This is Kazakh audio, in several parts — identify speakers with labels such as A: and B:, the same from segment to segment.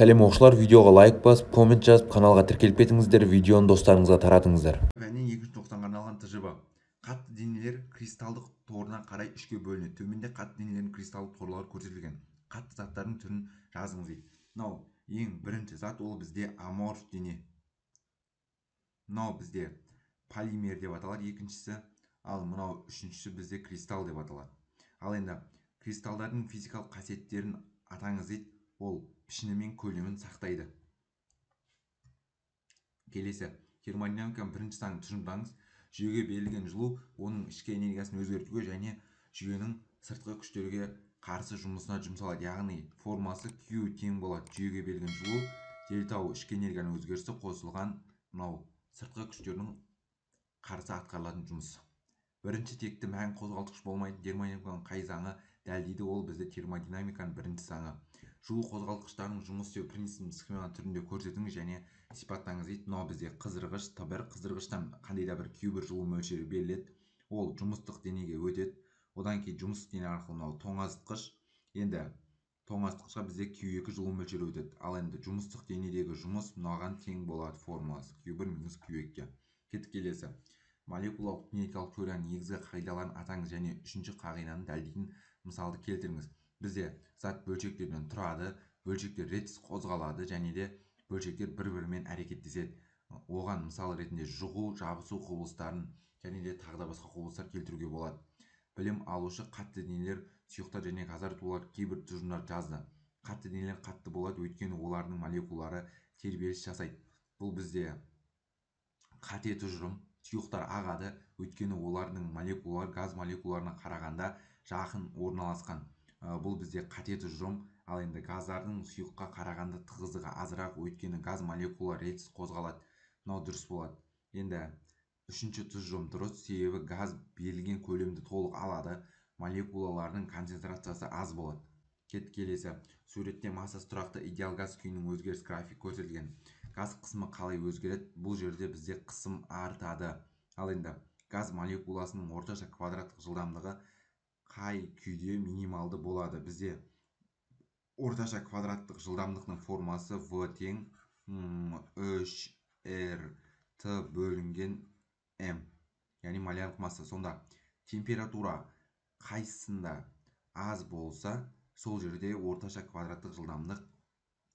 A: Сәлем, оқушылар! Видеоға лайк басып, коммент жазып, каналға тіркеліп кетіңіздер, видеоны достарыңызға таратыңыздар.
B: Пәннен екінші тоқсанға арналған ТЖБ. Қатты денелер кристалдық торына қарай үшке бөлінеді. Төменде қатты денелердің кристалдық торлары көрсетілген. Қатты заттардың түрін жазыңыз дейді. Мынау ең бірінші зат, ол бізде аморф дене. Мынау бізде полимер деп аталады екіншісі, ал мынау үшіншісі бізде кристалл деп аталады. Ал енді кристалдардың физикалық қасиеттерін атаңыз дейді. Ол пішіні мен көлемін сақтайды. Келесі, термодинамиканың бірінші заңын тұжырымдаңыз. Жүйеге берілген жылу оның ішкі энергиясын өзгертуге және жүйенің сыртқы күштерге қарсы жұмысына жұмсалады. Яғни формасы Q тең болады жүйеге берілген жылу дельта U ішкі энергияның өзгерісі қосылған мынау сыртқы күштердің қарсы атқарылатын жұмыс. Бірінші текті мән қозғалтқыш болмайтын термодинамиканың қай заңы дәлдейді? Ол бізде термодинамиканың бірінші заңы. Жылу қозғалтқыштарының жұмыс істеу принципін схема түрінде көрсетіңіз және сипаттаңыз дейді. Мынау бізде қыздырғыш Т1, қыздырғыштан қандай да бір Q1 жылу мөлшері беріледі. Ол жұмыстық денеге өтеді. Одан кейін жұмыстық дене арқылы мынау тоңазытқыш. Енді тоңазытқышқа бізде Q2 жылу мөлшері өтеді. Ал енді жұмыстық денедегі жұмыс мынаған тең болады, формуласы Q1 минус Q2-ге. Кеттік келесі. Молекулалық кинетикалық теорияның негізгі қағидаларын атаңыз және үшінші қағиданы дәлелдейтін мысалды келтіріңіз. Бізде зат бөлшектерден тұрады, бөлшектер ретсіз қозғалады және де бөлшектер бір-бірімен әрекеттеседі. Оған мысал ретінде жұғу, жабысу құбылыстарын және де тағы да басқа құбылыстар келтіруге болады. Білім алушы қатты денелер, сұйықтар және газдар туралы кейбір тұжырымдар жазды. Қатты денелер қатты болады, өйткені олардың молекулалары тербеліс жасайды. Бұл бізде қате тұжырым. Сұйықтар ағады, өйткені олардың молекулалары газ молекулаларына қарағанда жақын орналасқан. Бұл бізде қате тұжырым. Ал енді газдардың сұйыққа қарағанда тығыздығы азырақ, өйткені газ молекулалары ретсіз қозғалады. Мынау дұрыс болады. Енді үшінші тұжырым дұрыс, себебі газ берілген көлемді толық алады, молекулалардың концентрациясы аз болады. Кеттік келесі. Суретте массасы тұрақты идеал газ күйінің өзгеріс графигі көрсетілген. Газ қысымы қалай өзгереді? Бұл жерде бізде қысым артады. Ал енді газ молекуласының орташа квадраттық жылдамдығы қай күйде минималды болады? Бізде орташа квадраттық жылдамдықтың формасы V тең 3 RT бөлінген M, яғни молярлық масса. Сонда температура қайсысында аз болса, сол жерде орташа квадраттық жылдамдық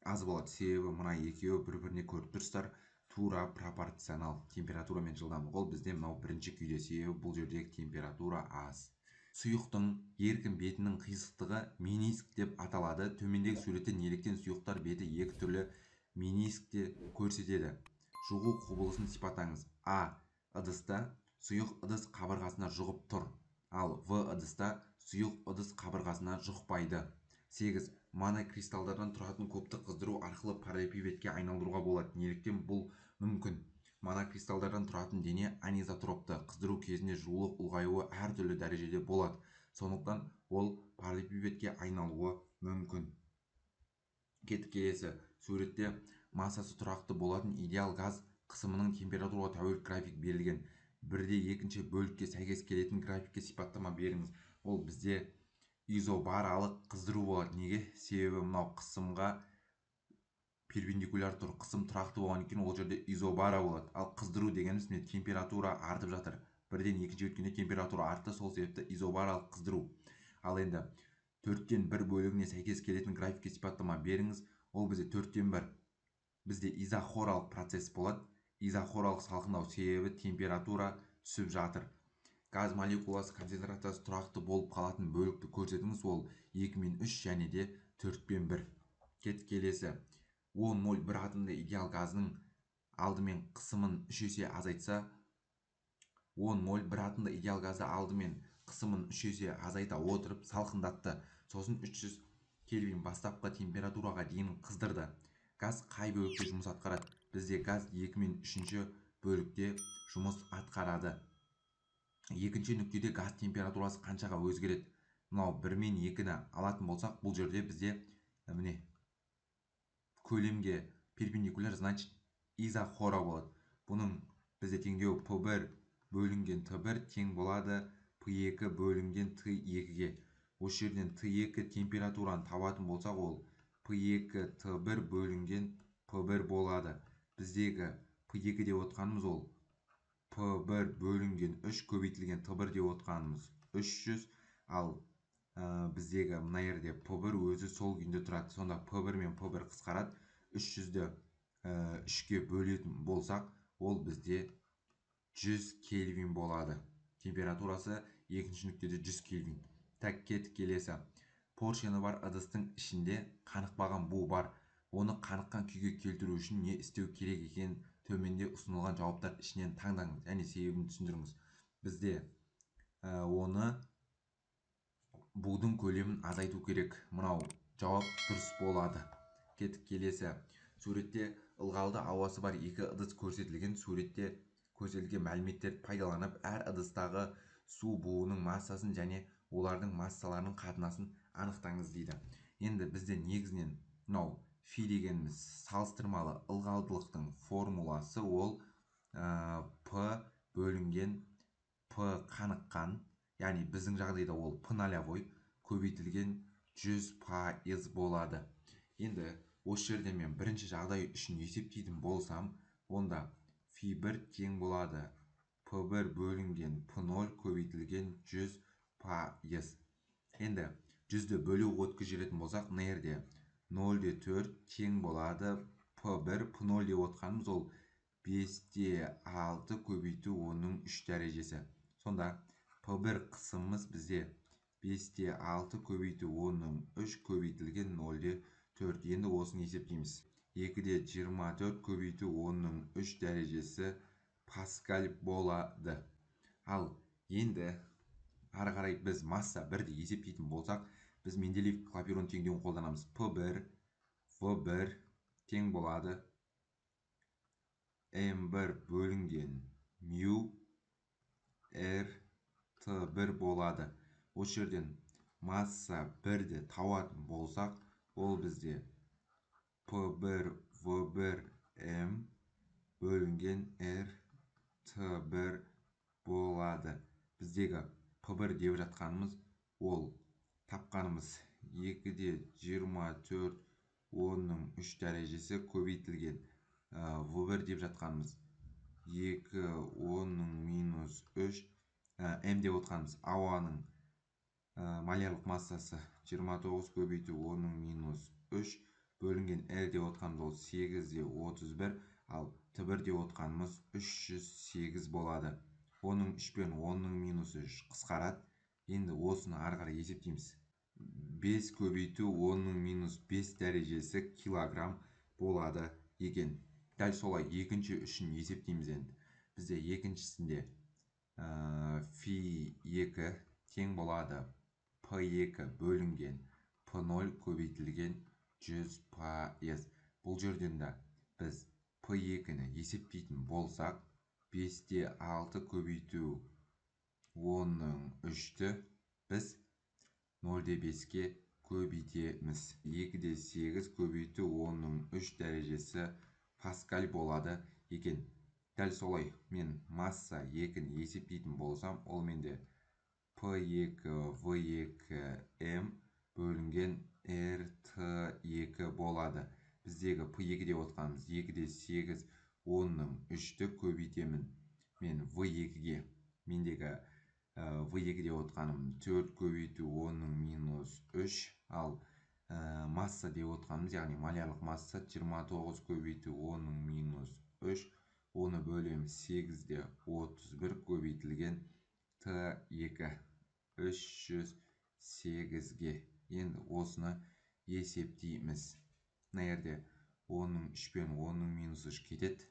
B: аз болады. Себебі мына екеуі бір-біріне, көріп тұрсыздар, тура пропорционал температура мен жылдамдық. Ол бізде мынау бірінші күйде, себебі бұл жердегі температура аз. Сұйықтың еркін бетінің қисықтығы мениск деп аталады. Төмендегі суретте неліктен сұйықтар беті екі түрлі менискте көрсетеді? Жұғу құбылысын сипаттаңыз. А ыдыста сұйық ыдыс қабырғасына жұғып тұр, ал В ыдыста сұйық ыдыс қабырғасына жұқпайды. 8. Монокристалдардан тұратын кубты қыздыру арқылы параллелепипедке айналдыруға болады. Неліктен бұл мүмкін? Монокристалдардан тұратын дене анизотропты, қыздыру кезінде жылулық ұлғаюы әртүрлі дәрежеде болады, сондықтан ол параллелепипедке айналуы мүмкін. Кеттік келесі. Суретте массасы тұрақты болатын идеал газ қысымының температураға тәуелді график берілген. Бірде екінші бөлікке сәйкес келетін графикке сипаттама беріңіз. Ол бізде изобаралық қыздыру болады. Неге? Себебі мынау қысымға перпендикуляр тұр. Қысым тұрақты болғаннан кейін ол жерде изобара болады. Ал қыздыру дегеніміз, міне, температура артып жатыр. Бірден екінші өткенде температура артты, сол себепті изобаралық қыздыру. Ал енді төрттен бір бөлігіне сәйкес келетін графикке сипаттама беріңіз. Ол бізде төрттен бір, бізде изохоралық процесс болады, изохоралық салқындау, себебі температура түсіп жатыр. Газ молекуласы концентрациясы тұрақты болып қалатын бөлікті көрсетіңіз. Ол 2 мен 3 және де 4 пен 1. Кеттік келесі. 10 моль бір атомды идеал газының алдымен қысымын 3 есе азайтса, 10 моль бір атомды идеал газды алдымен қысымын 3 есе азайта отырып салқындатты, сосын 300 кельвин бастапқы температураға дейін қыздырды. Газ қай бөлікте жұмыс атқарады? Бізде газ 2 мен 3 бөлікте жұмыс атқарады. Екінші нүктеде газ температурасы қаншаға өзгереді? Мынау 1 мен 2-ні алатын болсақ, бұл жерде бізде, міне, көлемге перпендикуляр, значит, изохора болады. Бұның бізде теңдеуі P1 бөлінген T1 тең болады P2 бөлінген T2-ге. Осы жерден T2 температураны табатын болсақ, ол P2 T1 бөлінген P1 болады. Біздегі P2 деп отқанымыз ол P1 бөлінген 3 көбейтілген T1 деп отқанымыз 300, ал біздегі мына жерде P1 өзі сол күйінде тұрады. Сонда P1 мен P1 қысқарады. 300-ді 3-ке бөлетін болсақ, ол бізде 100 кельвин болады. Температурасы екінші нүктеде 100 кельвин. Так, кеттік келесі. Поршені бар ыдыстың ішінде қанықпаған бу бар. Оны қаныққан күйге келтіру үшін не істеу керек екенін төменде ұсынылған жауаптар ішінен таңдаңыз және себебін түсіндіріңіз. Бізде оны будың көлемін азайту керек. Мынау жауап дұрыс болады. Кеттік келесі. Суретте ылғалды ауасы бар екі ыдыс көрсетілген. Суретте көрсетілген мәліметтерді пайдаланып, әр ыдыстағы су буының массасын және олардың массаларының қатынасын анықтаңыз дейді. Енді бізде негізінен мынау фи дегеніміз салыстырмалы ылғалдылықтың формуласы, ол П бөлінген П қаныққан, яғни біздің жағдайда ол П нолевой көбейтілген 100% болады. Енді осы жерде мен бірінші жағдай үшін есептейтін болсам, онда фи 1 тең болады П1 бөлінген П0 көбейтілген 100%. Енді 100-ді бөлу өткізіп жіберетін болсақ, мына жерде 0,4 тең болады П1, П0 деп отқанымыз ол 5,6 көбейту 10-ның 3 дәрежесі. Сонда П1 қысымымыз бізде 5,6 көбейту 10-ның 3 көбейтілген 0,4. Енді осыны есептейміз. 2,24 көбейту 10-ның 3 дәрежесі паскаль болады. Ал енді ары қарай біз масса 1-ді есептейтін болсақ, біз Менделеев Клапейрон теңдеуін қолданамыз. П1 В1 тең болады М1 бөлінген мю Р Т1 болады. Осы жерден масса 1-ді табатын болсақ, ол бізде П1 В1 М бөлінген Р Т1 болады. Біздегі П1 деп жатқанымыз ол тапқанымыз 2,24 10-ның 3 дәрежесі көбейтілген В1 деп жатқанымыз 2 10-ның минус 3, М деп отқанымыз ауаның молярлық массасы 29 көбейту 10-ның минус 3 бөлінген Р деп отқанымыз ол 8,31, ал Т1 деп отқанымыз 308 болады. 10-ның 3 пен 10-ның минус 3 қысқарады. Енді осыны ары қарай есептейміз. 5 көбейту 10-ның минус 5 дәрежесі килограмм болады екен. Дәл солай екінші үшін есептейміз енді. Бізде екіншісінде фи 2 тең болады П2 бөлінген П0 көбейтілген 100%. Бұл жерден де біз П2-ні есептейтін болсақ, 5,6 көбейту 10-ның 3-ті біз 0,5-ке көбейтеміз. 2,8 көбейту 10-ның 3 дәрежесі паскаль болады екен. Дәл солай мен масса 2-ні есептейтін болсам, ол менде П2 В2 М бөлінген РТ2 болады. Біздегі П2 деп отқанымыз 2,8 10-ның 3-ті көбейтемін мен В2-ге. Мендегі В2 деп отқаным 4 көбейту 10-ның минус 3, ал масса деп отқанымыз, яғни молярлық масса 29 көбейту 10-ның минус 3, оны бөлеміз 8,31 көбейтілген Т2 308-ге. Енді осыны есептейміз. Мына жерде 10-ның 3 пен 10-ның минус 3 кетеді.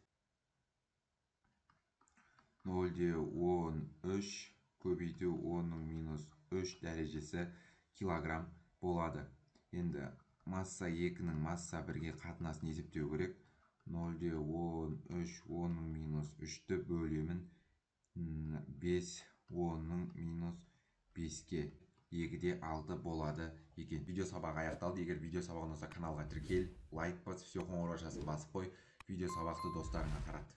B: 0,13 көбейту 10-ның минус 3 дәрежесі килограмм болады. Енді масса 2-нің масса 1-ге қатынасын есептеу керек. 0,13 10-ның минус 3-ті бөлемін 5 10-ның минус 5-ке. 2,6 болады екен. Видео сабағы аяқталды. Егер видео сабағы ұнаса, каналға тіркел, лайк бас, все қоңыраушасын басып қой. Видео сабақты достарыңа тарат.